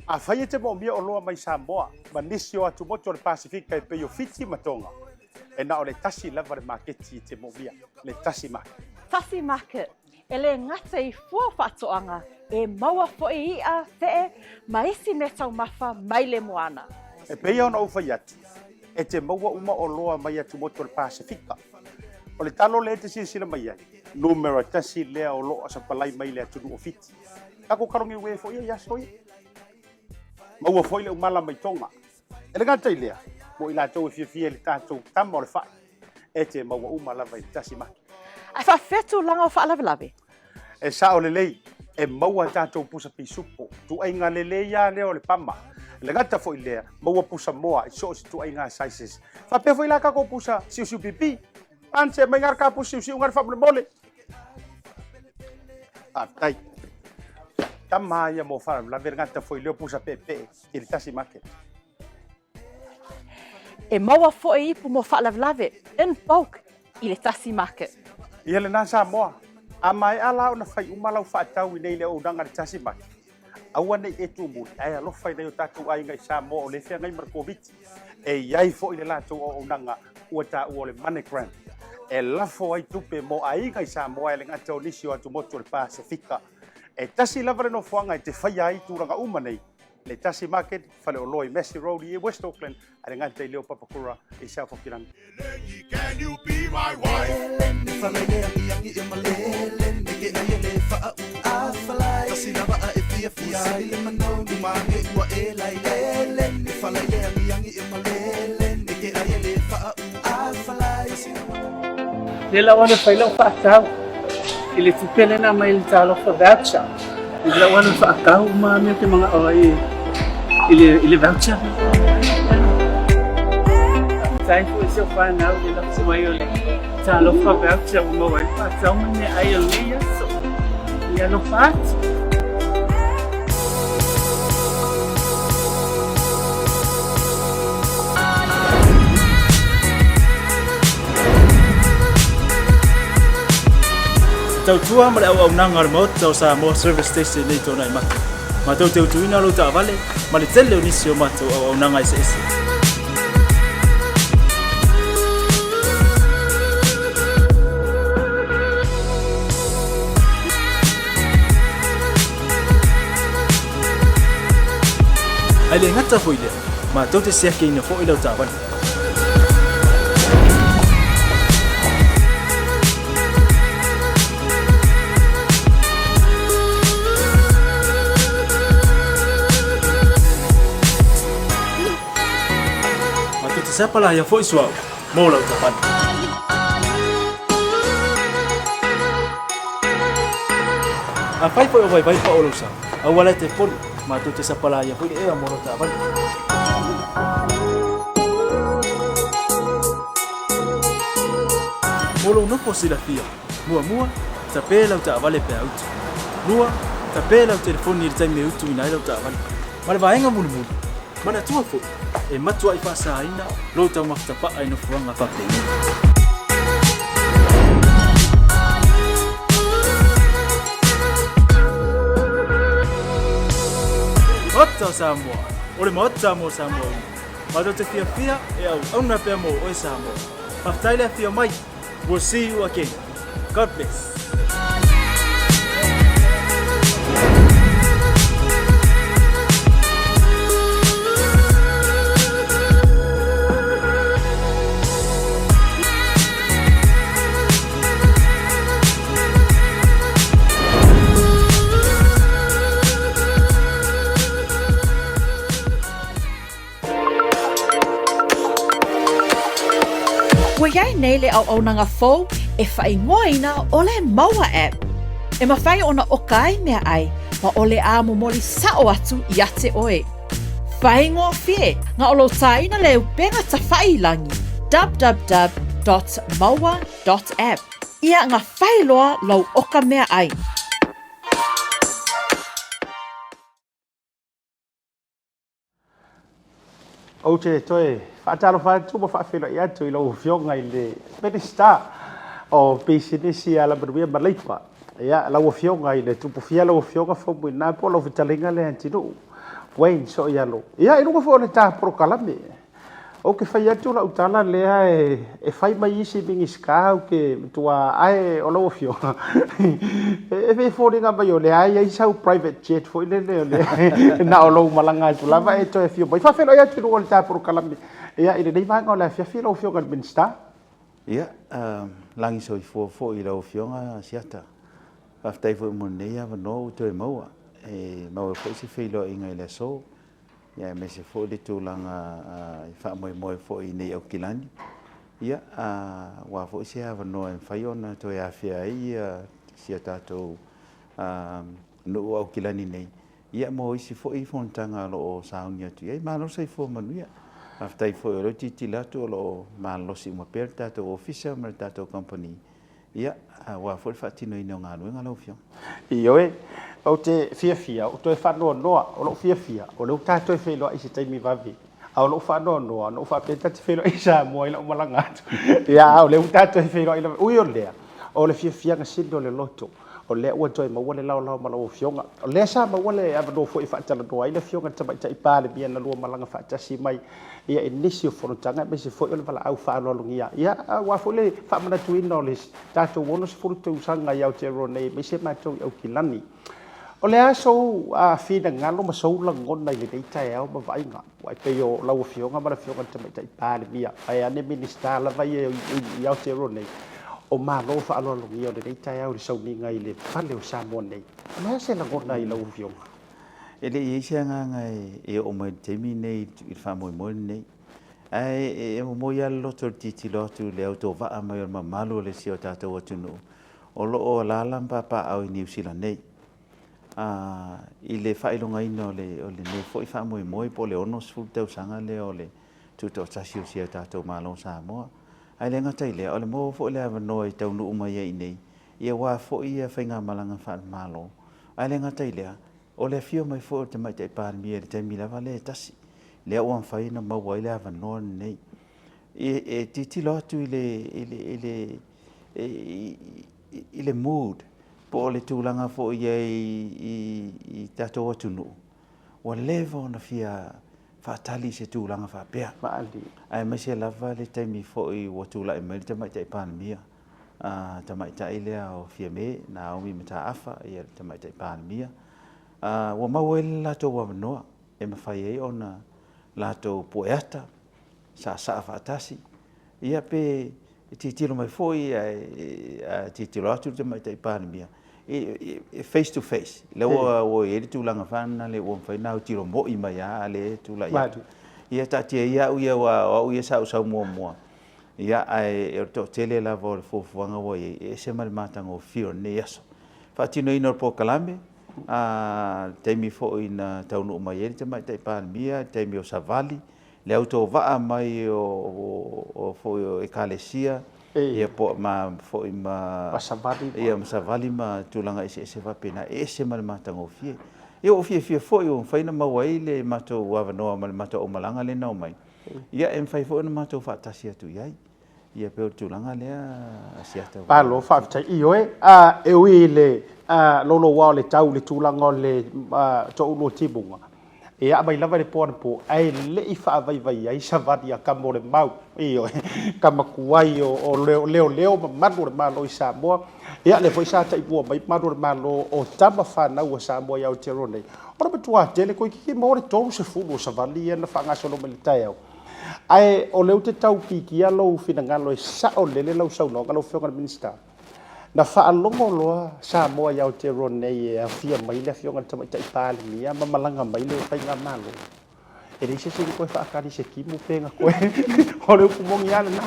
Afai e te moomia oloa mai Samoa ma nisi o atumotu o le Pasefika e pei o Fiti ma Tonga, e na o le tasi lava le maketi e te moomia, le Tasi Market. Tasi Market, e le gata i fua o faatoaga, e maua foi i'a, fe'e, ma isi meataumafa mai le moana. E pei ona ou fai atu, e te maua uma oloa mai atumotu o le Pasefika. O le talo lea e te silasila mai ai, numera tasi lea o lo o sapalai mai le atunuu o Fiti. Tatou kalogi uē foi ia i aso ia. Maua foi le umala mai Tonga. E le gata i lea, mo i latou e fiafia i le tatou tama o le fai, e te maua uma lava i le tasi maki. Ae faafefea tulaga o faalavelave? E sao lelei, e maua tatou pusa pisupo, tuaiga lelei lava lea o le pama. E le gata foi i lea, maua pusa moa i so o se tuaiga sizes. Faapea foi la tatou pusa siusiu pipi. Ante mai ngā ka pusa siusiu ngā faamolemole. Faafetai. Tama ia mo faalavelave le gata foi lea o pusa peepee i le tasi market. E maua foi ipu mo faalavelave in bulk i le tasi market. Ia lena Samoa, a maea la ona fai uma lau faatau i nei le auaunaga i le tasi market, aua ne i e tumuli ae alofa i nai o tatou aiga i Samoa o lea e feagai ma le Koviti. E i ai foi le latou auaunaga ua taua o le MoneyGram e lafo ai tupe mo aiga i Samoa e le gata o nisi o atumotu o le Pasefika. E tasi lava le nofoaga e te faia ai tulaga uma nei, le Tasi Market, faleoloa i Massey Road i West Auckland, a le gata i lea o Papakura i South Hokirangi. Lea la ua fai lau faatau i le tupe lea na aumai i le Talofa Voucher. I lau alu faatau uma mea ou te manao ai i le i le voucher. Faafetai foi i si ou fanau i le lafo mai o le Talofa voucher ua maua ai le faatau ma le meaai o lenei aso. Ia alofa atu. Te tautua ma le auaunaga a le Maota o Samoa Service Station nei Tuanai Mata. Matou te utuina lou taavale ma le tele o nisi o matou auaunaga eseese. Ae le gata foi i lea, matou te siakiina foi lau taavale. Matou te sapalaia foi suauu mo lau taavale. Afai foi o vaivai pao lou sa, aua la e te poli, matou te sapalaia foi le ea mo lau taavale. Mo lou nofo silafia, muamua, tape lau taavale pe a utu. Lua, tape lau telefoni i le taimi e utuina ai lau taavale. Ma le vaega mulimuli, manatua foi, e matuai faasaina lou taumafa tapaa i nofoaga faapenei. Maota o Samoa, o le Maota mo Samoa uma. Matou te fiafia e auauna pea mo oe Samoa. Faafetai le afio mai. We'll see you again. God bless. Ua i ai nei le auaunaga fou e faaigoaina ʻo le Maua App. E mafai ona ʻoka ai meaʻai ma o le a momoli sa'o atu iā te ʻoe. Faigofie na o lou tāina le upega tafaʻi i lagi, www.maua.app, ia ga fai loa lou ʻoka meaʻai. Ou te toe faatalofa atu ma faafeiloai atu i lau Afioga i le Minisita o Pisinisi, Alamanuia ma Leipa. Ia, lau Afioga i le Tupufia, lau Afioga Faumuina po o lau fetalaiga lea Antinuu Wayne Soialo. Ia, i luga foi o le ta polokalame, Ou te fai atu lau tala lea e fai mai isi Minisita ou te matua ae o lau Afioga e pei e foliga mai o lea e i ai sau private jet foi lele o lea na o lou malaga atu lava e toe afio mai. Faafeiloai atu i luga o le ta polokalame ia i lenei vaega o le afiafi lau Afioga i le Minisita. Ia, lagi soifua foi i lau Afioga Siata. Faafetai foi mo lenei avanoa ua toe maua e maua ai foi se feiloaiga i le aso. ia aemaise foi le tulaga e faamoemoe foi i nei Aukilani, ia, aua foi se avanoa e mafai ona toe afea ai si a tatou nuu Aukilani nei, ia mo isi foi fonotaga o lo o sauni atu i ai. Malo le soifua manuia. Faafetai foi o lea ou te tilotilo atu o lo o malolosi uma pea le tatou Ofisa ma le tatou Kamupani Ia, aua foi le faatinoina o galuega lau Afioga. Ioe, ou te fiafia, ou toe faanoanoa, o lou fiafia, o lea ua ta toe feiloai i se taimi vave, a o lou faanoanoa, na ou faapea ta te feiloai i Samoa i lau malaga atu. Ia, a o lea ua ta toe feiloai lava. Ui o lea, o le fiafiaga sili o le loto, o lea ua toe maua le laolao ma lau Afioga. O lea sa maua le avanoa foi e faatalanoa ai le Afioga i le Tamaitai Palemia na lua malaga faatasi mai ia i nisi o fonotaga aemaise foi o le valaau faaaloalogia ia aua foi le faamanatuina o le tatou 60 tausaga i Aotearoa nei aemaise matou i Aukilani. O le a sou finagalo ma sou lagona i lenei taeao ma vaaiga? Aua e pei o lau Afioga ma le Afioga i le Tamaitai Palemia, vaeane Minisita lava ia i Aotearoa nei, o Malo faaaloalogia o lenei taeao i le sauniga i le fale o Samoa nei. O le a se lagona i lau Afioga? E le i i ai se agaga e oo mai i le taimi lenei i le faamoemoe lenei. Ae e momoi lava le loto i le tilotilo atu i le autovaa mai o le mamalu o le si o tatou atunuu o lo o alaala ma papaaao i Niu Sila nei. i le faailogaina o lenei foi faamoemoe po o le 60 tausaga lea o le tutoatasi o si a tatou Malo o Samoa. Ae le gata i lea, o le maua foi o le avanoa e taunuu mai ai i inei, ia aua foi ia faigamalaga faale-Malo. Ae le gata i lea, o le afio mai foi o le Tamaitai Palemia i le taimi lava lea e tasi, lea ua mafai ona maua ai le avanoa lenei. E tilotilo atu i le, i le, i le, i le mood po o le tulaga foi i ai i tatou atunuu, ua leva ona fia faatali i se tulaga faapea, aemaise lava le taimi foi ua tulai mai le Tamaitai Palemia, tamaitai lea o Fiame Naomi Mataafa, ia le Tamaitai Palemia, ua maua ai le latou avanoa e mafai ai ona latou pueata, saasaa faatasi, ia pe tilotilo mai foi ae tilotilo atu le Tamaitai Palemia, e face to face, lea ua i ai le tulaga foi lea ua mafai ona autilo moi mai lava a o lea e tulai atu. Ia taatia ia au ia aua o au ia sa ou sau muamua, ia ae o le toatele lava o le fuafuaga ua i ai, e ese ma le matagofie o lenei aso. Faatinoina o le polokalame, a le taimi foi na taunuu mai ai le Tamaitai Palemia, le taimi o Savali, le autovaa mai o foi o Ekalesia ia po ma foi ma Savali ia ma Savali ma tulaga eseese faapena, e ese ma le matagofie. Ia ua fiafia foi ua mafai ona maua ai le matou avanoa ma le matou aumalaga lea na omai, ia e mafai foi ona matou faatasi atu i ai. Ia pei o le tulaga lea Asiata. Malo faafetai. Ioe, e ui i le louloua o le tau i le tulaga o le toaulua timuga, e aa mai lava i le po anapo, ae le i faavaivai ai savali a tama o le mau, ioe, tama tuai o leoleo ma malu o le Malo i Samoa. Ia, lea foi sa taimua mai malu o le Malo o tama fanau a Samoa i Aotearoa nei. O le matua tele, toeitiiti maua le 30 o savali ia na faagasolo mai i le taeao. Ae o lea ou te tau pikia lou finagalo e sao lele lau saunoaga lau Afioga i le Minisita. Na faalogo loa Samoa i Aotearoa nei e afia mai le Afioga i le Tamaitai Palemia ma malaga mai le Faigamalo. E leai se isi na toe faatali i se timu pe na toe... O le upu moni lava lena.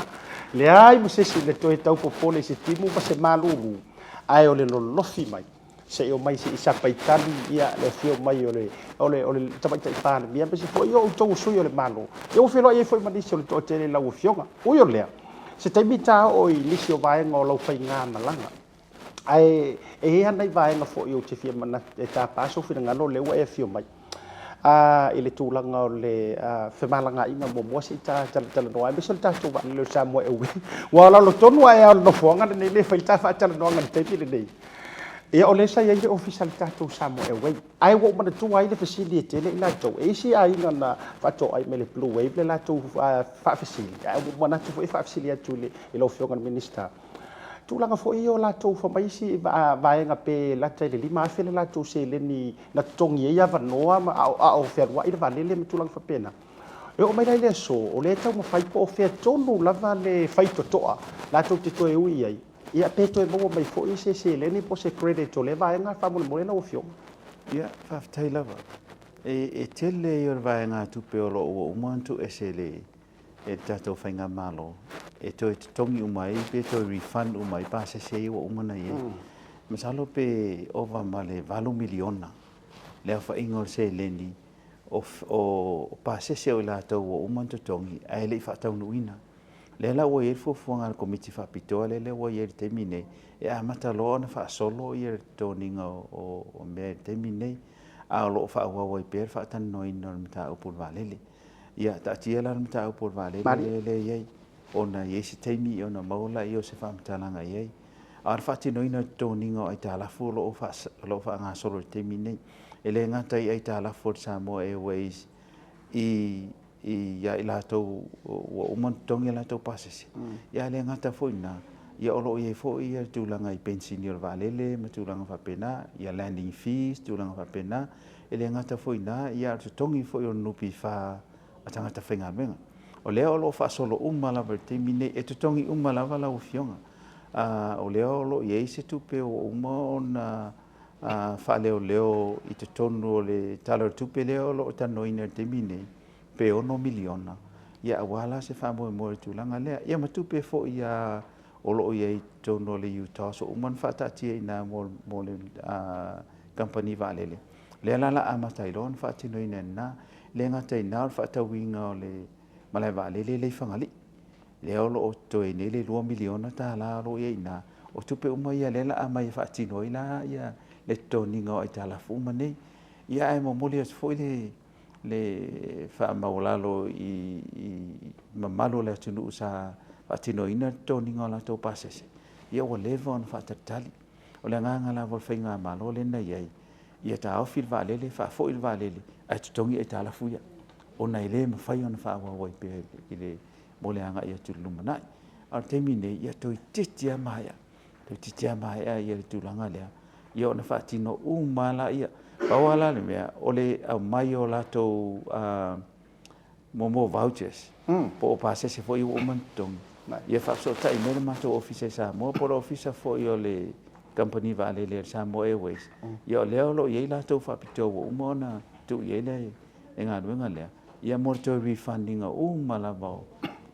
Leai ma se isi na toe tau popole i se timu ma se malulu, ae o le lolofi mai. Se i omai se i sapaitali ia le afio mai o le o le o le Tamaitai Palemia aemaise foi o outou o sui o le Malo. Ia ua feiloai ai foi ma nisi o le toatele i lau Afioga. Ui o lea, se taimi ta oo i nisi o vaega o lau faigamalaga. Ae e i ai lava nai vaega foi ou te fia manatu e tapa sou finagalo lea ua e afio mai. A i le tulaga o le femalagaaiga muamua se i ta talatalanoa aemaise o le tatou vaalele o le Samoa Airways. Ua lalo tonu lava o le nofoaga lenei lea e fai le ta faatalanoaga i le taimi lenei. Ia o lea sa i ai le ofisa a le tatou Samoa Airways. Ae ua ou manatua ai le fesili e tele i latou. E i ai isi aiga na faatoai mai le Blue Wave le latou faafesili, ae ua ou manatu foi e faafesili atu i lau Afioga i le Minisita. Tulaga foi ia o latou fai mai isi vaega pe lata i le $5,000 le latou seleni na totogi ai avanoa ma a o fealuai le vaalele ma tulaga faapena. E oo mai la i le aso, o lea e taumafai po o fea tonu lava le faitotoa latou te toe ui i ai, ia pe toe maua mai foi se seleni po o se credit o lea vaega faamolemole lau Afioga. Ia, faafetai lava. E tele ia o le vaegatupe o lo o ua uma ona tuuese e le e le tatou Faigamalo e toe totogi uma ai pe toe refund uma ai pasese ia ua uma ona i ai. Masalo pe ova ma le $8 miliona le aofaiga o le seleni o pasese o i latou ua uma ona totogi ae le i faataunuuina. Lea la ua i ai le fuafuaga a le Komiti Faapitoa lea lea ua i ai i le taimi lenei, e amata loa ona faasolo le totogiina o mea i le taimi lenei, a o lo o faaauau ai pea le faatalanoaina o le mataupu i le vaalele. Ia, taatia la le mataupu o le vaalele lea e i ai, ona e i ai se taimi ona maua lea o se faamatalaga i ai. A o le faatinoina o le totogiina o aitalafu o lo o faagasolo i le taimi lenei. E le gata i aitalafu a le Samoa Airways i ia i latou ua uma ona totogi a latou pasese, ae le gata foi i lena, ia o lo o i ai foi le tulaga i penisini o le vaalele ma tulaga faapena, ia landing fees, tulaga faapena. E le gata foi i ina, ia a o le totogi foi o le NPF a tagata faigaluega. O lea o lo o faasolo uma lava i le taimi lenei, e totogi uma lava lau Afioga. O lea o lo o i ai se tupe ua uma ona faaleoleo i totonu o le Tala o le Tupe lea o lo o talanoaina i le taimi lenei, pe $6 miliona, ia aua la se faamoemoe i le tulaga lea. Ia ma tupe foi o lo o i ai i totonu o le UTOS ua uma ona faataatia i ina mo le kamupani vaalele, lea la o le a amata ai loa ona faatinoina e lena. E le gata i lena o le faatauina o le malae vaalele lea i Fagalii, lea o lo o totoe ai nei le $2 miliona o lo o i ai i ina. O tupe uma ia lea o le a aumai e faatino ai la le totogiina o aitalafu uma nei. Ia ae momoli atu foi le le faamaualalo i mamalu o le atunuu sa faatinoina le totogiina o latou pasese, ia ua leva ona faatalitali. O le agaga lava o le faigamalo lea na i ai, ia taofi le vaalele, faafoi le vaalele ae totogi aitalafu ia, ona e le mafai ona faaauau ai pea i le, mo le agai atu i le lumanai. A o le taimi lenei, ia toeitiiti lava maea, toeitiiti lava maea le tulaga lea, ia ona faatino uma lava lea. Pau lava la le mea, o le aumai o latou mo vouchers, po o pasese foi ua uma ona totogi, ia faafesootai mai le matou ofisa i Samoa po o le ofisa foi o le kamupani vaalele a le Samoa Airways, ia o lea o lo o i ai latou faapitoa ua uma ona tuu i ai le galuega lea, ia mo le toe refund ina uma lava o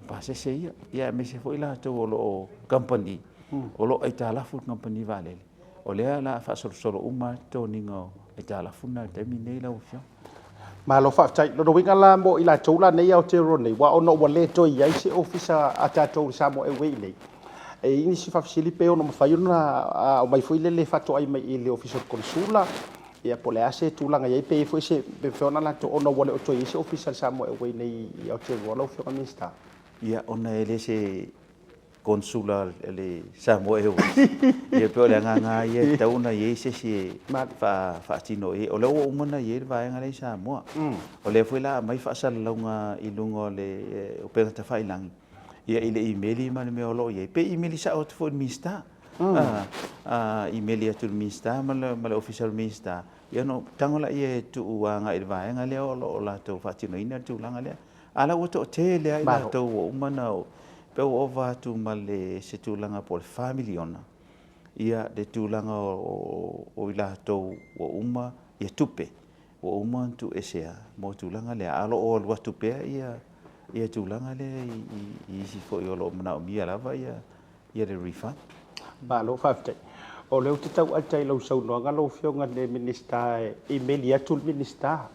pasese ia, ia aemaise foi latou o lo o kamupani, o lo o aitalafu i le kamupani vaalele, o lea o le a faasolosolo uma lava le totogiina o aitalafu na i le taimi lenei lau Afioga. Malo faafetai. Lona uiga la mo i latou la nei i Aotearoa nei, aua ona ua le toe i ai se ofisa a tatou i le Samoa Airways i inei, e i ai nisi faafesili pe ono mafai ona aumai foi lele faatoai mai i le Ofisa o le Konesula, ia po o le a se tulaga e i ai, pe i ai foi se, pe mafai ona latou, ona ua le o toe i ai se Ofisa a le Samoa Airways nei i Aotearoa lau Afioga i le Minisita. Ia, ona e le se Konesula a le Samoa Airways, ia pei o le agaga lava ia e tatau ona i ai se isi e faatino i ai. O lea ua uma ona i ai le vaega lea i Samoa. O lea foi o le a aumai faasalalauga i luga o le upega tafailagi, ia i le imeli ma le mea o lo o i ai, pe imeli sao atu foi i le Minisita. Imeli atu i le Minisita ma le Ofisa o le Minisita, ia ona tago lea e tuu agai i le vaega lea o lo o latou faatinoina le tulaga lea. A o la ua toatele lava i latou ua uma ona, pe ua ova atu ma le se tulaga po o le $4 miliona le tulaga o i latou ua uma tupe ua uma ona tuuesea mo tulaga lea, a o lo o alu atu pea ia tulaga lea i isi foi o lo o manaomia lava ia le refund. Malo faafetai. O lea ou te tau ata i lau saunoaga lau Afioga i le Minisita e imeli atu le Minisita.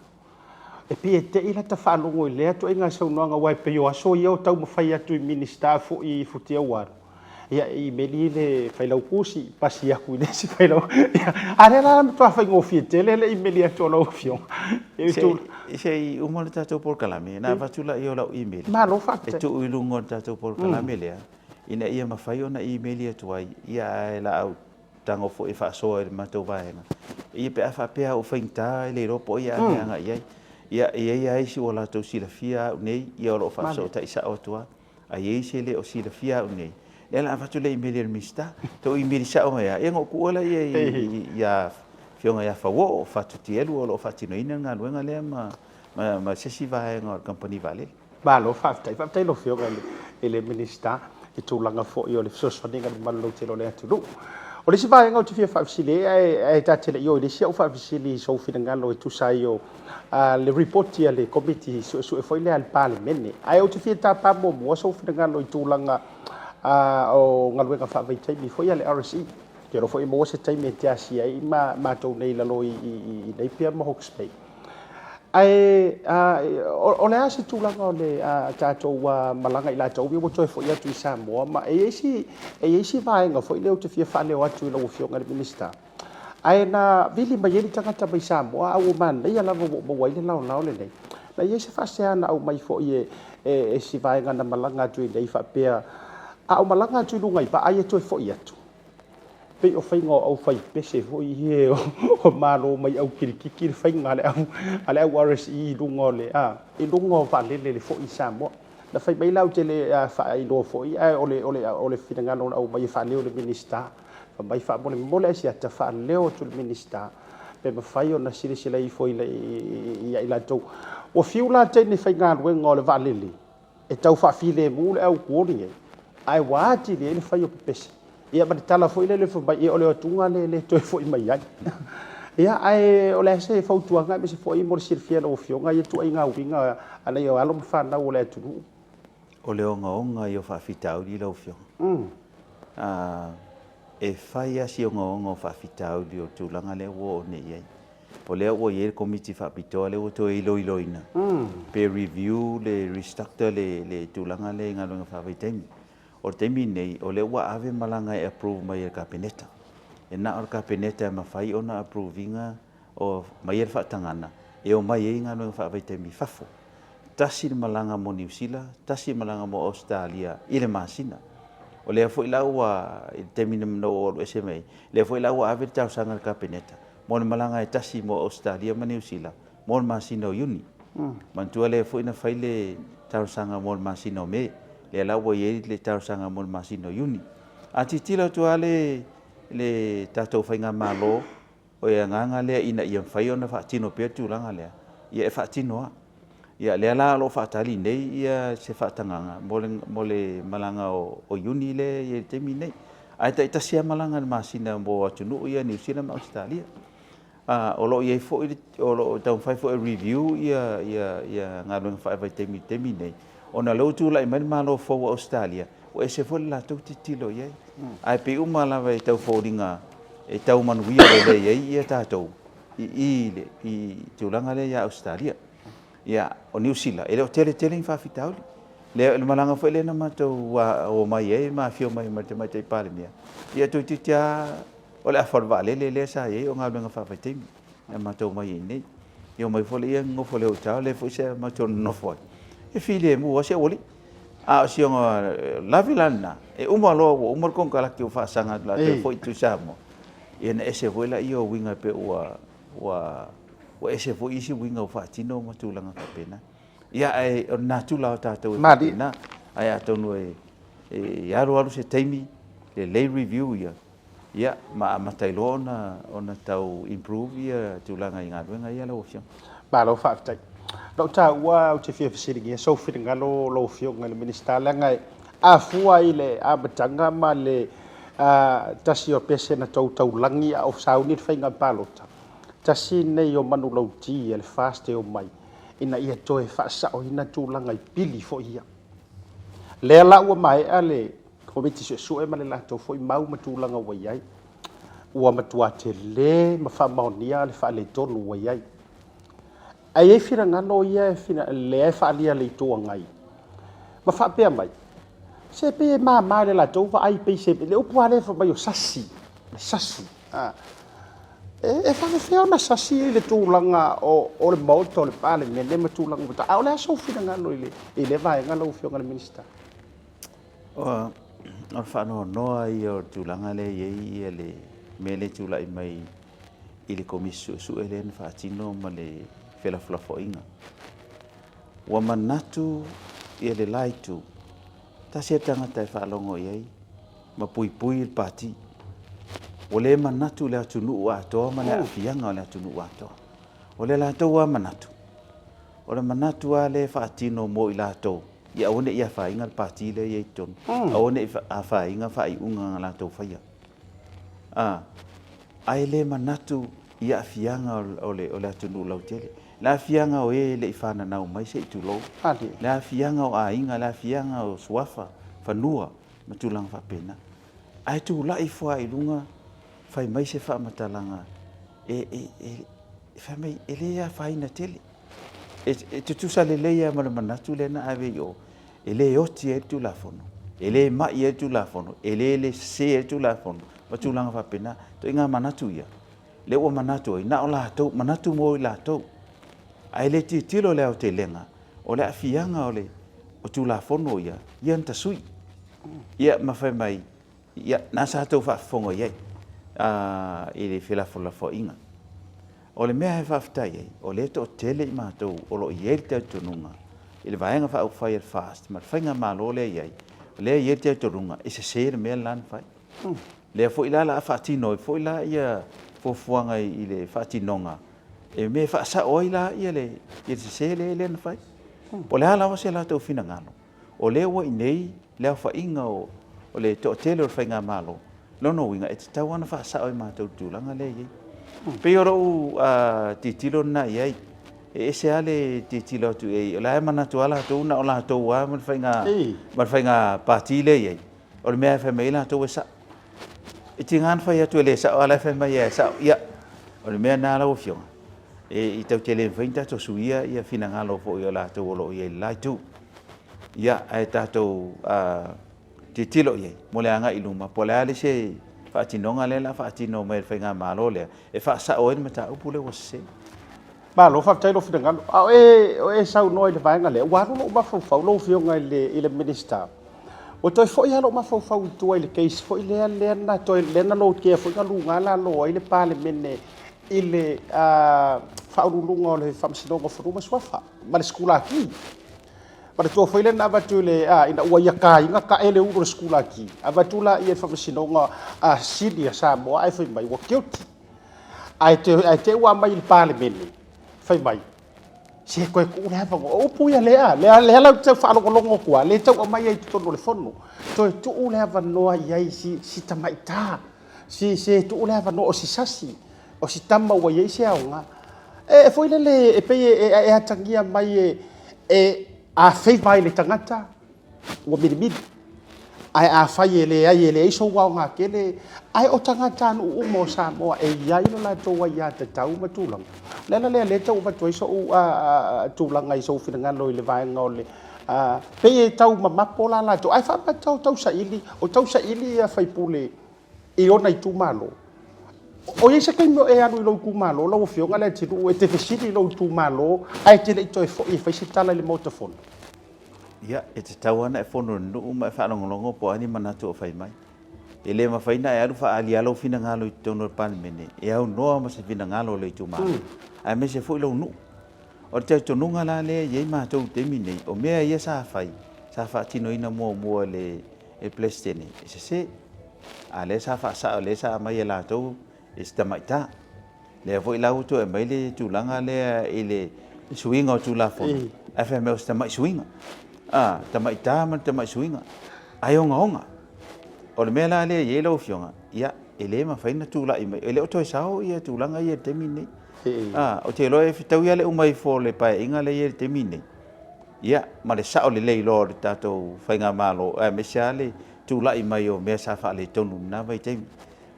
E pei e te i lata faalogo i lea ituaiga saunoaga aua e pei o aso ia o taumafai atu i Minisita foi i futia ua alu. Ia e imeli le Failautusi, pasi atu i le isi Failautusi. A lea la e matua faigofie tele le imeli atu o lau Afioga. Se i uma le tatou polokalame ona avatu lea o lau imeli. Malo faafetai. E tuu i luga o le tatou polokalame lea ina ia mafai ona imeli atu ai, ia ae o le a ou tago foi e faasoa i le matou vaega, ia pe a faapea ua faigata e le iloa po o ai a mea agai i ai. Ia, e i ai lava isi ua latou silafia au nei, ia o lo o faafesootai sao atu lava, ae i ai isi e le o silafia au nei, lea o le a avatu le imeli a le Minisita, tou imeli sao mai lava, ia ona ou tuua lea ia Afioga ia Fauoo, Fatu Tielu o lo o faatinoina le galuega lea ma se isi vaega o le kamupani vaalele. Malo faafetai. Faafetai i lau Afioga i le Minisita i tulaga foi o le fesoasoaniga i le mamalu lautele o le atunuu. O le isi vaega ou te fia faafesili ai, ae ta te le i oo i le isi au faafesili i sou finagalo e tusa ai o le Lipoti a le Komiti Suesue foi lea a le Palemene. Ae ou te fia tapa muamua sou finagalo i tulaga o galuega faavaitaimi foi a le RSE. Ou te iloa foi e maua se taimi e te asia ai matou nei i lalo i Napier ma Hawke's Bay. Ae o le a se tulaga o le tatou malaga i latou ia ua toe foi atu i Samoa ma e i ai isi vaega foi lea ou te fia faaleo atu i lau Afioga i le Minisita. Ae na vili mai ai le tagata mai Samoa a ua manaia lava ua ou maua ai le laolao lenei. Na i ai se faasea na aumai foi e si vaega na malaga atu i inei faapea, a ou malaga atu i luga i vaa ia toe foi atu, pei o faiga o aufaipese foi ia o Malo mai au kilikiki le faiga a le au RSE i luga o le, i luga o vaalele i le foi i Samoa. Na fai mai la ou te le faailoa foi ae o le finagalo na aumai e faaleo i le Minisita. Fai mai faamolemole Asiata faaleo atu i le Minisita pe mafai ona silasila ifo ia i latou. Ua fiu la teine faigaluega o le vaalele e tau faafilemu le au kuoli nei, ae ua atili ai le fai o pepese. Ia ma le tala foi lele fai mai, ia o le o atuga lea e le toe foi mai ai. Ia, ae o le a se fautuaga aemaise foi mo le silafia e lau Afioga ia ituaiga uiga a nai alo ma fanau o le atunuu? O le ogaoga ia o faafitauli lau Afioga. E fai lava si ogaoga o faafitauli o le tulaga lea ua oo nei i ai. O lea ua i ai le Komiti Faapitoa lea ua toe iloiloina pe review le restructure le tulaga lea i galuega faavaitaimi. O le taimi lenei, o lea ua ave malaga e approve mai e le Kapeneta. E na o le Kapeneta e mafai ona approve ina mai le faatagaga e omai ai galuega faavaitaimi i fafo. Tasi le malaga mo Niu Sila, tasi le malaga mo Ausetalia i le masina. O lea foi la ua, i le taimi na ou alu ese mai ai, lea foi la ua ave le talosaga i le Kapeneta mo le malaga e tasi mo Ausetalia ma Niu Sila mo le masina o Iuni. Manatua lea foi na fai le talosaga mo le masina o Me, lea la ua i ai le talosaga mo le masina o Iuni. A tilotilo atu lava le, le tatou faigamalo, O le agaga lea ina ia mafai ona faatino pea le tulaga lea, ia e faatino lava. Ia lea la o lo o faatali nei ia se faatagaga mo le, mo le malaga o Iuni lea e i ai i le taimi lenei. Ae taitasi lava malaga i le masina mo atunuu ia Niu Sila ma Ausetalia. O lo o i ai foi, o lo o taumafai foi e review ia, ia, ia galuega faavaitaimi i le taimi lenei, ona o lea ua tulai mai le Malo fou o Ausetalia, ua ese foi le latou tilotilo i ai. Ae pei uma lava e tau foliga e tau manuia lelei ai ia tatou i i i le tulaga lea ia Ausetalia. Ia, o Niu Sila, e le o tele tele ni faafitauli. Lea, o le malaga foi lea na matou omai ai ma afio mai ma le Tamaitai Palemia, ia toeitiiti lava o le afa o le vaalele lea sa i ai o galuega faavaitaimi na matou omai ai nei. Ia omai foi lea nonofo i le hotel lea foi sa matou nonofo ai, e filemu lava si aualii. A o si ona lave la lena, e uma loa ua uma le konekarate ua faasaga atu latou foi i Samoa, ia ona ese foi lea o uiga pei ua ua ua ese foi isi uiga ua faatino ma tulaga faapena. Ia ae o le natura o tatou e faapena. Ae atonu e e alu alu se taimi, lelei review ia, ia ma amata ai loa ona ona tau improve ia tulaga i galuega ia lau Afioga. Malo faafetai. Na ou taua ou te fia fesiligia sou finagalo lau Afioga i le Minisita leaga e afua i le amataga ma le tasi o pese na tou taulagi a o sauni le faiga palota, tasi lenei o manulauti a le FAST e omai ina ia toe faasaoina tulaga i pili foi ia. Lea la ua maea le Komiti Suesue ma le latou foi mau ma tulaga ua i ai, ua matua tele ma faamaonia le faaletonu ua i ai. Ae i ai finagalo ia e fina, lea e faaalia e le Itu Agai, ma faapea mai, se pei e mama i le latou vaai pei se, le upu lava lea fai mai o sasi, le sasi, a. E, e faapefea ona sasi i le tulaga o, o le Maota o le Palemene ma tulaga ua A o le a sou finagalo i le, i lea vaega lau Afioga i le Minisita? O le faanoanoa ia o le tulaga lea e i ai le mea lea e tulai mai i le Komisi Suesue lea na faatino ma le felafolafoaiga. Ua manatu ia le la itu, tasi le tagata e faalogo i ai ma puipui le pati. Ua le manatu le atunuu atoa ma le aafiaga o le atunuu atoa. O le latou lava manatu, o le manatu lava lea e faatino mo i latou, ia aua ne i afaina le pati lea e i ai i totonu, aua ne i afaina faaiuga na latou faia. Ae le manatu i aafiaga o le atunuu lautele, le aafiaga o e e le i fananau mai se i tulou, le aafiaga o aiga, le aafiaga o suafa, fanua ma tulaga faapena. Ae tulai ifo lava i luga fai mai se faamatalaga e fai mai e le afaina tele. E tutusa lelei lava ma le manatu lea na ave i o, e le oti ai le Tulafono, e le mai ai le Tulafono, e le sese ai le Tulafono, ma tulaga faapena. Ituaiga manatu ia, lea ua manatu ai, na o latou, manatu mo i latou. Ae le tilotilo i le aotelega o le aafiaga o le o Tulafono ia, ia na tasui. Ia ma fai mai, Ia, na sa tou faafofoga i ai i le felafolafoaiga. O le mea e faafetai ai, o lea e toatele i matou o lo o i ai le talitonuga i le Vaega Faaupufai a le FAST ma le Faigamalo lea e i ai, o lea e i ai le talitonuga e sese le mea le la na fai. Lea foi la o le a faatino ai foi la ia fuafuaga i le faatinoga e mea e faasao ai la le sese lea na fai. Po o le a lava se latou finagalo, O lea ua i inei le aofaiga o le toatele o le Faigamalo, lona uiga e tatau lava ona faasao e matou le tulaga lea e i ai. E pei o lou tilotilo lena i ai, e ese lava le tilotilo atu i ai, o la e manatu lava latou na o latou lava ma le faiga pati lea e i ai, o le mea e fai mai ai latou e sao. E tiga ona fai atu e le sao, a o la e fai mai lava e sao. Ia, o le mea lena lau Afioga, e tatou te le mafai ona tatou suia ia finagalo foi o latou o lo o i ai i le la itu. Ia, ae tatou tilotilo i ai mo le agai i luma, po o le a le isi faatinoga lea o le a faatino mai e le Faigamalo lea e faasao ai le mataupu lea ua sese. Malo, faafetai lou finagalo. A o e, o e saunoa i le vaega lea, ua alu lou mafaufau lau Afioga i le, i le Minisita, ua toe foi lava lou mafaufau i tua i le case foi lea, lea na toe, lea na lotea foi na luga lalo ai le Palemene i le Faauluuluga o le Faamasinoga o Fanua ma Suafa ma le Sikulaki. Manatua foi lea na avatu i le, a, ina ua ia taina tae le ulu o le Sikulaki, avatu laia i le Faamasinoga Sili a Samoa ae fai mai ua guilty. Ae te, ae te ua aumai i le Palemene, fai mai, se toe tuu le avanoa. O upu ia lea, lea, lea lau te tau faalogologo atu lava, lea tau aumai ai i totonu o le Fono. Toe tuu le avanoa i ai si, si tamaita, si, se tuu le avanoa o si sasi, o si tama ua i ai se aoga. E, e foi lele, e pei e, e, e atagia mai e, e a favour ai le tagata, ua milimili. Ae afai e leai, e leai sou aoga tele, ae o tagatanuu uma o Samoa e i ai lo latou aiatatau ma tulaga. O le ala lea o lea e tau avatu ai sou tulaga i sou finagalo i le vaega o le, pei e tau mamapo la latou, ae faapea o tausaili, o tausaili ia sui usufono i ona itumalo. O i ai se taimi o e alu i lou itumalo lau Afioga Leatinuu e te fesili i lou itumalo ae te le i toe foi e fai se tala i le Maota Fono? Ia, e tatau lava ona e fono i le nuu ma e faalogologo po o a ni manatu o fai mai. E le mafai ona e alu faaali lava lou finagalo i totonu o le Palemene e aunoa ma se finagalo o le itumalo, aemaise foi lou nuu. O le talitonuga la lea e i ai matou i le taimi lenei, o mea ia sa fai, sa faatinoina muamua e le Peresetene, e sese. A o lea sa faasao, lea sa aumai e latou e si tamaita. Lea foi la ua toe aumai le tulaga lea i le suiga o Tulafono, ae fai mai o se tamai suiga. A, tamaita ma le tamai suiga, ae ogaoga. O le mea la lea e i ai lau Afioga, ia, e le mafai ona tulai mai, e le o toe sao ia tulaga ia i le taimi lenei. A, ou te iloa e fetaui lava le uma ifo o le Paeaiga lea e i ai i le taimi lenei, ia, ma le sao lelei loa o le tatou Faigamalo, aemaise lava le tulai mai o mea sa faaletonu i lena vaitaimi.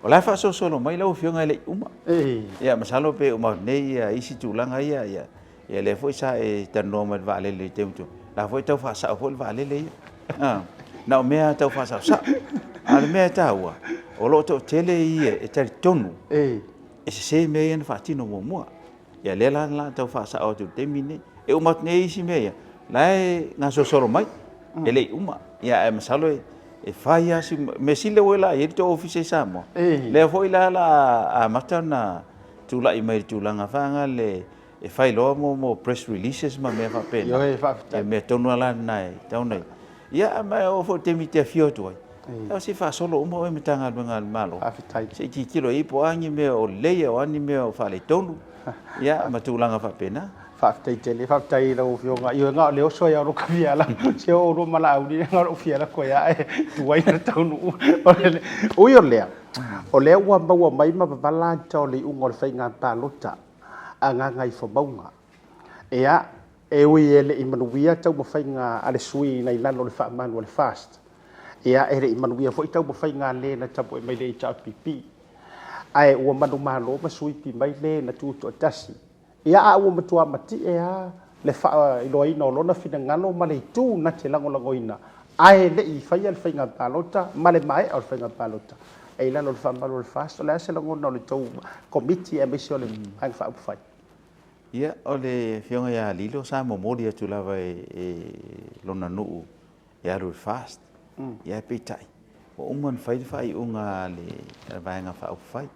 O la e faasolosolo mai lau Afioga e le i uma. Ia masalo pe uma atu nei ia isi tulaga ia, ia, ia lea foi sa e talanoa mai i le vaalele i le taimi ua la foi e tau faasao foi le vaalele ia. A, na o mea tau faasaosao. A o le mea e taua, o lo o toatele ia e talitonu e sese mea ia na faatino muamua. Ia lea la la tau faasao atu i le taimi lenei. E uma atu nei isi mea ia, la e gasolosolo mai, e le i uma. Ia ae masalo e fai lava si mea sili ua la i ai le tou ofisa i Samoa. Lea foi la la amata ona tulai mai i le tulaga foi lea e fai loa mo press releases ma mea faapena. Ioe, faafetai. Ia mea tonu lava la lena e tatau ona Ia, ma e oo foi i le taimi e te afio atu ai, ia se i faasolo uma oe i Matagaluega a le Malo. Faafetai. Se i tilotilo i ai po o a ni mea o lelei a o a ni mea o faaletonu, ia, ma tulaga faapena. Faafetai tele, faafetai i lau Afioga. Ioe, na o le oso ai lava o lou tafiala, se o oulua ma Laauli, na o lou fia alu atu ai lava ae tuai ona taunuu. Ui o lea, o lea ua maua mai ma vavala ata o le iuga o le faiga palota a Gagaifomauga. Ia, E ui e le i manuia taumafaiga a le sui na i lalo o le faamalu a le FAST, ia e le i manuia foi taumafaiga a le na tapuai mai le HRPP, ae ua manumalo ma suipi mai le na tutoatasi, ia a ua matua matie a le faailoaina o lona finagalo ma le itu na te lagolagoina ae le i faia le faiga palota ma le maea o le faiga palota e i lalo o le faamalu a le FAST. O le a se lagona o le tou Komiti aemaise o le Vaega Faaupufai? Ia, o le Afioga ia Lilo sa momoli atu lava e lona nuu e alu i le FAST. Ia ae peitai, ua uma ona fai le faaiuga a le Vaega Faaupufai.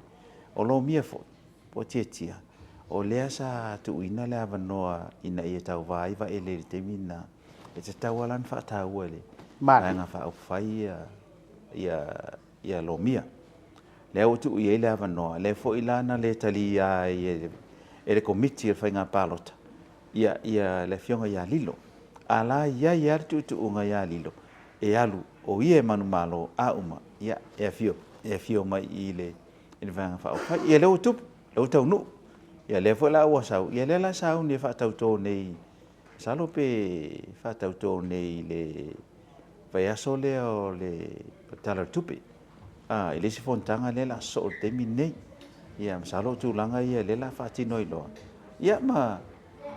O Lomia foi, po o Tiatia, o lea sa tuuina le avanoa ina ia tauva ai Vaele i le taimi lena, e tatau lava la ona faataua e le Vaega Faaupufai ia Lomia. Lea ua tuu i ai le avanoa, lea foi la na le talia ai e le Komiti o le Faiga Palota ia ia le Afioga ia Lilo. A la i ai lava le tuutuuga ia Lilo e alu o ia e manumalo a uma, ia e afio, e afio mai i le i le Vaega Faaupufai. Ia lea ua tupu, lea ua taunuu. Ia lea foi la ua sau, ia lea la sauni e faatauto nei, masalo pe faatauto nei i le vaiaso lea o le Tala o le Tupe. E le isi fonotaga lea o le a sosoo i le taimi lenei. Ia, masalo o tulaga ia lea o le a faatino ai loa. Ia ma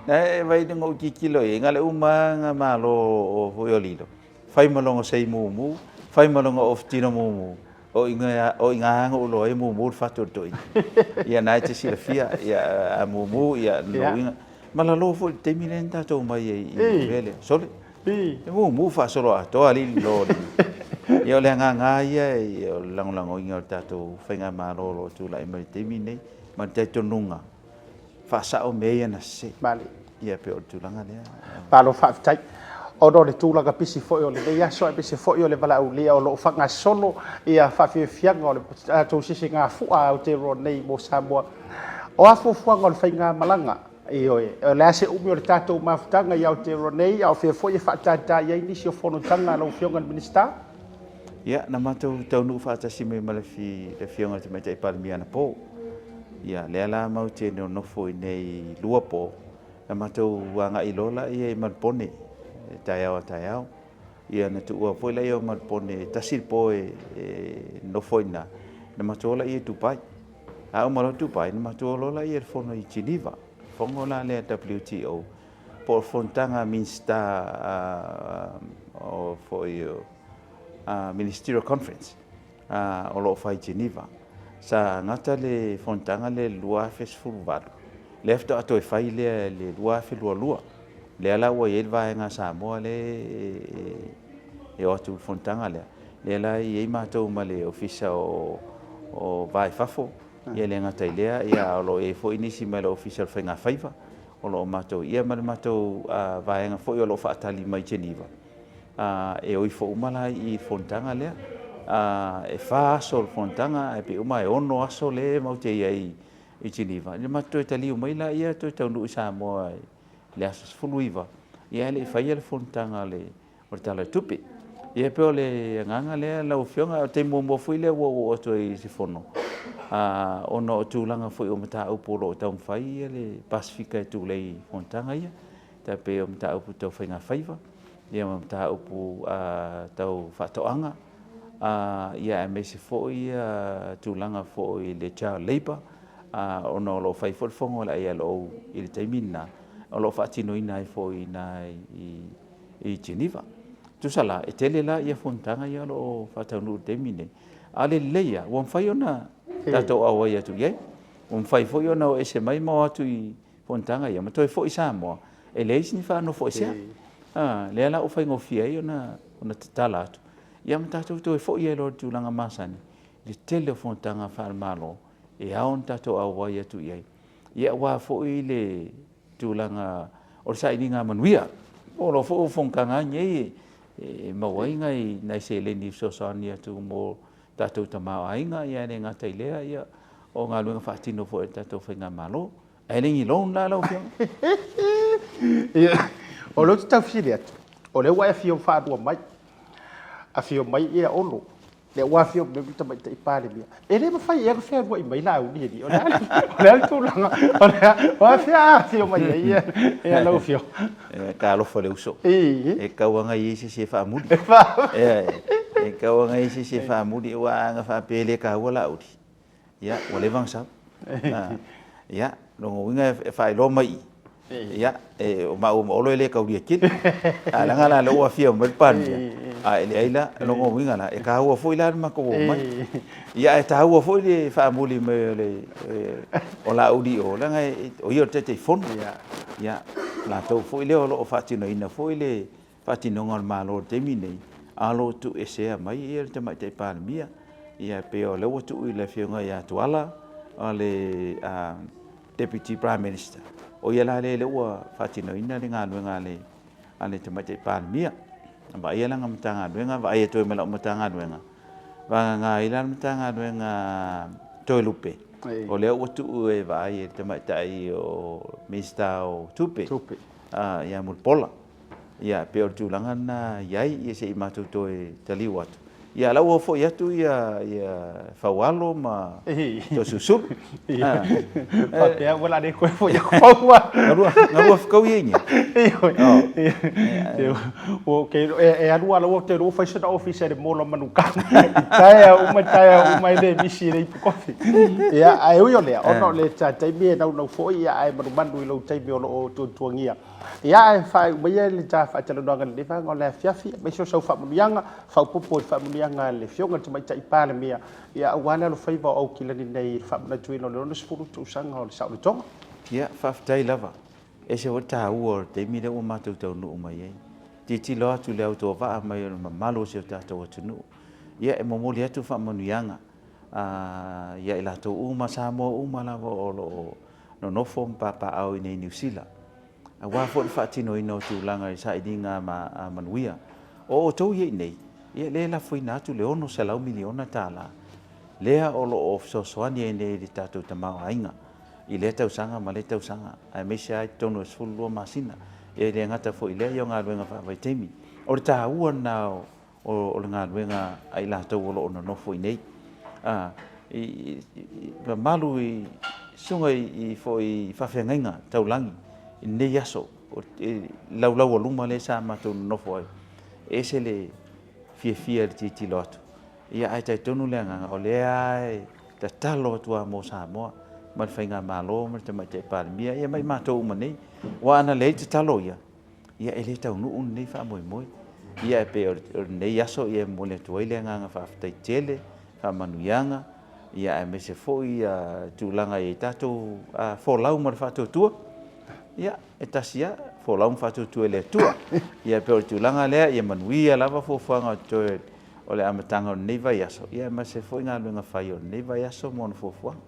e vai na ou tilotilo i ai, na o le uma lava na malo o foi o Lilo, fai ma lona sei mumu, fai ma lona off tino mumu, o i ina lava na ou iloa ai e mumu le fatu o le toeaina. Ia na e te silafia, ia a mumu, ia lona uiga. Ma lalo foi i le taimi lea na tatou omai ai i le mea lea, sole, e mumu faasoloatoa alii lalo. Ia o le agaga lava ia o le lagolagoina o le tatou faigamalo o lo o tulai mai i le taimi lenei, ma le talitonuga, faasao mea ia na sese. Male. Ia pei o le tulaga lea. Malo faafetai. Ona o le tulaga pisi foi o lenei aso aemaise foi o le valaaulia o lo o faagasolo ia faafiafiaga o le tatou sisigafua a Aotearoa nei mo Samoa. O a fuafuaga o le faigamalaga? Ioe, o le a se umi o le tatou mafutaga i Aotearoa nei, a o fea foi e faataitai ai nisi o fonotaga a lau Afioga i le Minisita? Ia, na matou taunuu faatasi mai ma le Afioga i le Tamaitai Palemia anapo. Ia, lea la matou te nonofo i inei 2 po, na matou agai loa laia i Malupone, taeao a taeao. Ia, na tuua foi laia o Malupone e tasi le po e nonofo i ina, na matou o laia i Dubai. A uma loa Dubai, na matou o loa laia i le fono i Geneva, fono la lea WTO, po o le fonotaga a Minisita o foi o Ministerial Conference o lo o fai i Geneva. Sa gata le fonotaga lea i le 2018, lea faatoa toe fai lea i le 2022. Lea la ua i ai le vaega a Samoa lea e o atu i le fonotaga lea. Lea la e i ai matou ma le Ofisa o Va i Fafo, ia e le gata i lea, a o lo o i ai foi nisi mai le Ofisa o le Faigafaiva o lo o matou, ia ma le matou vaega foi o lo o faatali mai Geneva, e o ifo uma la i le fonotaga lea. E 4 aso o le fonotaga, ae pei uma e 6 aso lea matou te i ai i Geneva. Ia matou toe taliu mai laia toe taunuu i Samoa i le aso 19, ia ae le i faia le fonotaga a le o le Tala o le Tupe. Ia pei o le agaga lea lau Afioga, o le taimi muamua foi lea ua ou oo atu ai i se fono, ona o tulaga foi o mataupu o lo o taumafai le Pasefika e tulei i fonotaga ia, tai pei o mataupu tau faigafaiva, ia ma mataupu tau faatoaga, ia aemaise foi tulaga foi i le child labour, ona o lo o fai foi le fono a le ILO i le taimi lena, o lo o faatinoina ai foi i ina i Geneva. Tusa la, e tele la ia fonotaga ia o lo o faataunuu i le taimi lenei, a o le lelei lava, ua mafai ona tatou auai atu i ai. Ua mafai foi ona o ese mai ma o atu i fonotaga ia ma toe foi i Samoa, e leai se ni faanofoesea. Lea la ua faigofie ai ona tatala atu, ia ma tatou toe foi ai loa i le tulaga masani, i le tele o fonotaga faale-Malo e ao ona tatou auai atu i ai, ia aua foi le tulaga o le sailiga manuia. O lo foi o fonotaga nei e maua ai nai seleni e fesoasoani atu mo tatou tamaoaiga, ia e le gata i lea, ia, o galuega faatino foi a le tatou faigamalo. Ae le ni loan la lau Afioga? Ia, o lea ou te tau fesili atu, o lea ua e afio faalua mai, afio mai ia Olo, Lea ua afio mai le Tamaitai Palemia. E le mafai ea ona fealuai mai Laauli alii. O le a le tulaga? O le a, o afea a afio mai ai ia lau Afioga? E talofa le uso. E tau lava i ai se isi e faamuli. E tau lava i ai se isi e faamuli, aua ana faapea e le taua Laauli, Ia, ua leva ona sau. Ia, lona uiga e faailoa mai i, ia, o maua ma Olo e le taulia tele. Ae leaga la o lea ua afio mai le Palemia, ae leai la, lona uiga la, e taua foi la le matou omai. Ia, ae taua foi le faamuli mai o le o Laauli i o, leaga o ia o le Taitaifono. Ia, latou foi lea o lo o faatinoina foi le faatinoga o le Malo i le taimi lenei, a o lo o tuuesea mai le Tamaitai Palemia. Ia, e pei o lea ua tuu i le Afioga ia Tuala, o le Deputy Prime Minister, o ia la lea ua faatinoina le galuega a le Tamaitai Palemia. E vaaia lana Matagaluega, vaai atu ai ma lau Matagaluega, vagana ai la le Matagaluega a Toelupe, o lea ua tuu e vaai e le Tamaitai o Minisita o Tupe, ia Mulipola. Ia, e pei o le tulaga lena e i ai, ia se i matou toe taliu atu, Ia, la ua foi atu ia ia Faualo ma Toeolesulusulu. Faapea ua la le koe foi aku faua. Galua, galua fekau ia inia. O ke e alu ala ua te ua fai sona ofisa le mola manuka. I taea uma taea uma e le misi le ipu kofi. Ia, ae ui o lea, ona o le taimi e naunau foi, ia ae manumanu i lou taimi o lo o tuatuangia. Ia ae faaiu maia le ta faatalanoaga i lenei vaega o le afiafi, aemaise o sau faamanuiaga, faaopoopo i le faamanuiaga a le Afioga i le Tamaitai Palemia, ia aua le alofaiva o Aukilani nei i le faamanatuina o le 60 tausaga o le saolotoga. Ia, faafetai lava. E ese foi le taua o le taimi lea ua matou taunuu mai ai. Tilotilo atu i le autovaa mai o le mamalu o si o tatou atunuu. Ia, e momoli atu faamanuiaga ia i latou uma, Samoa uma lava o lo o nonofo ma papaaao i inei i Niu Sila, aua foi le faatinoina o tulaga i sailiga manuia. O outou ia i inei, ia lea e lafoina atu le $600 miliona tala lea o lo o fesoasoani ai nei i le tatou tamaoaiga i lea tausaga ma lea tausaga, aemaise lava i totonu o le 12 masina. E le gata foi i lea, ia o galuega faavaitaimi. O le taua lena o le galuega a i latou o lo o nonofo i inei. I mamalu i susuga i foi faafeagaiga taulagi i lenei aso, i laulaualuma lea sa matou nonofo ai, e ese le fiafia i le tilotilo atu. Ia ae talitonu le agaga, o lea lava e tatalo atu lava mo Samoa ma le Faigamalo ma le Tamaitai Palemia, ia ma i matou uma nei. Aua ana leai tatalo ia, ia e le taunuu lenei faamoemoe. Ia e pei o lenei aso ia e momoli atu ai le agaga faafetai tele, faamanuiaga, ia aemaise foi ia tulaga i tatou folau ma le faatuatua. Ia e tasi lava, folau ma faatuatua i le Atua. Ia e pei o le tulaga lea, ia manuia lava fuafuaga o totoe o le amataga o lenei vaiaso, ia aemaise foi galuega fai o lenei vaiaso ma ona fuafuaga.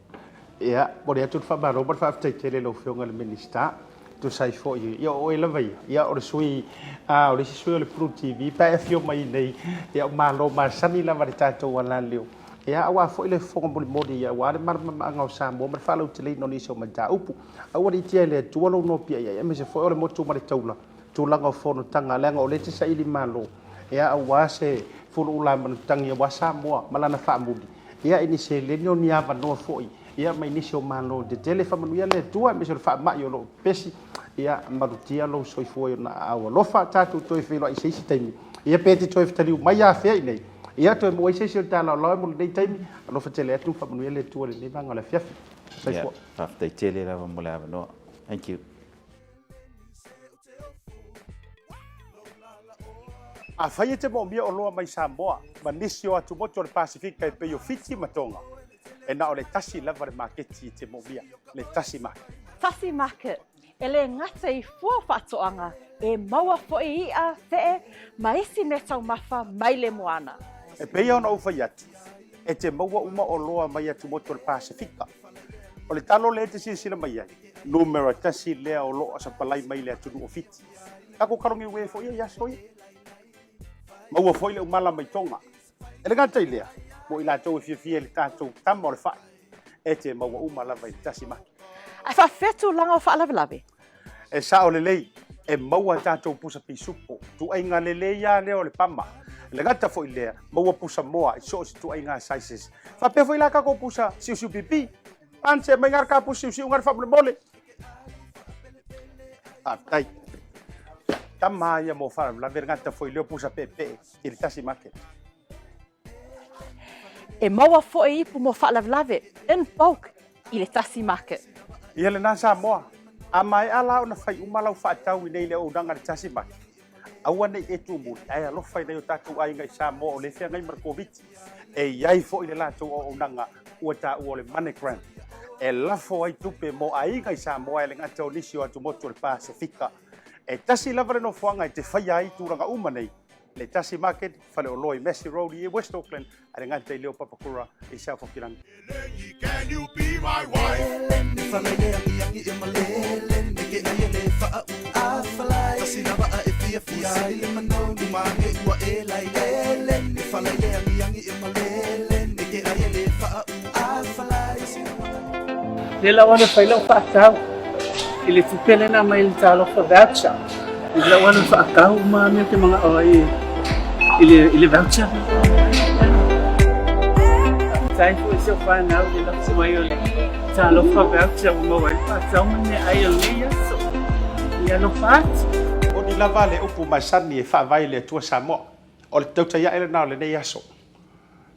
Ia, momoli atu le faamalo ma le faafetai tele i lau Afioga i le Minisita. Tusa ai foi, ia o oe lava ia, ia o le sui, a, o le isi sui o le Blue TV, pe a e afio mai nei, ia o malo masani lava le tatou alaleo, ia aua foi le fofoga molimoli, ia aua le malamalamaaga o Samoa ma le faalauteleina o nisi o mataupu. Aua ne i tia e le Atua lou nopiai ai, aemaise foi o le motu ma le taula, tulaga o fonotaga, leaga o lea e te saili malo, ia aua se fuluula manutagi aua Samoa ma lana faamuli, ia i ni seleni o ni avanoa foi, ia mai nisi o malo tetele. Faamanuia le Atua aemaise o le faamai o lo o pepesi, ia malutia lou soifua i ona aao alofa. Tatou toe feiloai i se isi taimi, ia pe te toe taliu mai afea i nei, ia toe maua ai se isi o le talaolao mo lenei taimi. Alofa tele atu, faamanuia le Atua i lenei vaega o le afiafi. Soifua. Ia, faafetai tele lava mo le avanoa. Thank you. Afai e te moomia oloa mai Samoa ma nisi o atumotu o le Pasefika e pei o Fiti ma Tonga, e na o le tasi lava le maketi e te moomia, le Tasi Market. Tasi Market, e le gata i fua faatoaga, e maua foi i'a, fe'e, ma isi meataumafa mai le moana. E pei ona ou fai atu, e te maua uma oloa mai atumotu o le Pasefika. O le talo lea e te silasila mai ai, numera tasi lea o lo o sapalai mai le atunuu o Fiti. Tatou kalogiue foi ia i aso ia. Maua foi le umala mai Tonga. E le gata i lea, mo i latou e fiafia i le tatou tama o le fai, e te maua uma lava i le tasi maki. Ae faafefea tulaga o faalavelave? E sao lelei, e maua tatou pusa pisupo, tuaiga lelei lava lea o le pama. E le gata foi i lea, maua pusa moa i so o se tuaiga sizes. Faapea foi la tatou pusa siusiu pipi. Panse mai ngā ka pusi siusiu ngā faamolemole. Faafetai. Tama ia mo faalavelave le gata foi leo pusa peepee i le tasi market. E maua foi ipu mo faalavelave in bulk i le tasi market. Ia lena Samoa, a maea la ona fai uma lau faatau i nei le auaunaga i le tasi market, aua ne i e tumuli, ae alofa i nai o tatou aiga i Samoa o lea e feagai ma le Koviti. E i ai foi le latou auaunaga ua taua o le MoneyGram, e lafo ai tupe mo aiga i Samoa e le gata o nisi o atumotu o le Pasefika. E tasi lava le nofoaga e te faia ai tulaga uma nei, le Tasi Market, faleoloa i Massey Road i West Auckland, a le gata i leo Papakura i South Hokirangi. Lea la ua fai lau faatau i le tupe lena mai le Talofa voucher. I lau ana faatau ma mea te manga'o ai i le voucher. Faafetai foi i si ou fanau i le lafo mai o le talofa voucher ua maua ai le faatau ma le meaai o lenei aso. Ia alofa atu. O ni lava le upu masani e faavae i le Atua Samoa. O le tautai ae lena o lenei aso.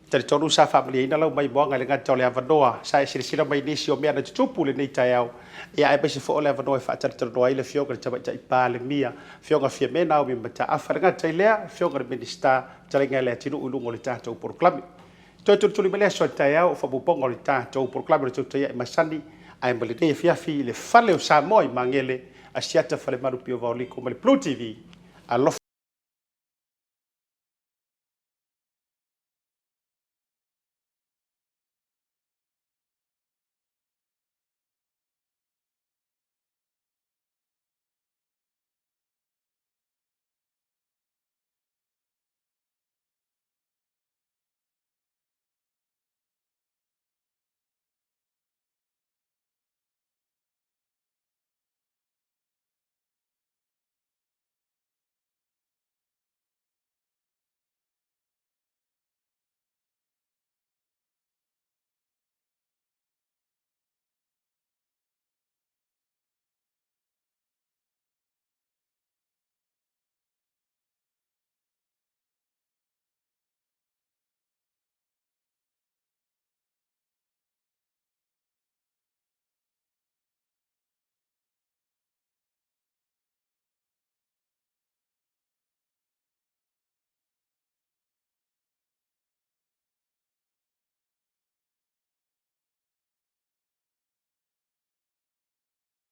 E talitonu sa faamalieina lau maimoaga i le gata o le avanoa sa e silasila mai i nisi o mea na tutupu i lenei taeao, ia aemaise foi o le avanoa e faatalatalanoa ai le Afioga i le Tamaitai Palemia, Afioga Fiame Naomi Mataafa. E le gata i lea, Afioga i le Minisita, Fetalaiga i le Atinuu i luga o le tatou polokalame. Toe tulituli mai le aso a le taeao o faaopoopoga o le tatou polokalame o le Tautai Ae Masani ae ma lenei afiafi i le Fale o Samoa i Magele, Asiata Falemalu Pio Vaoliko ma le Blue TV. Alofa.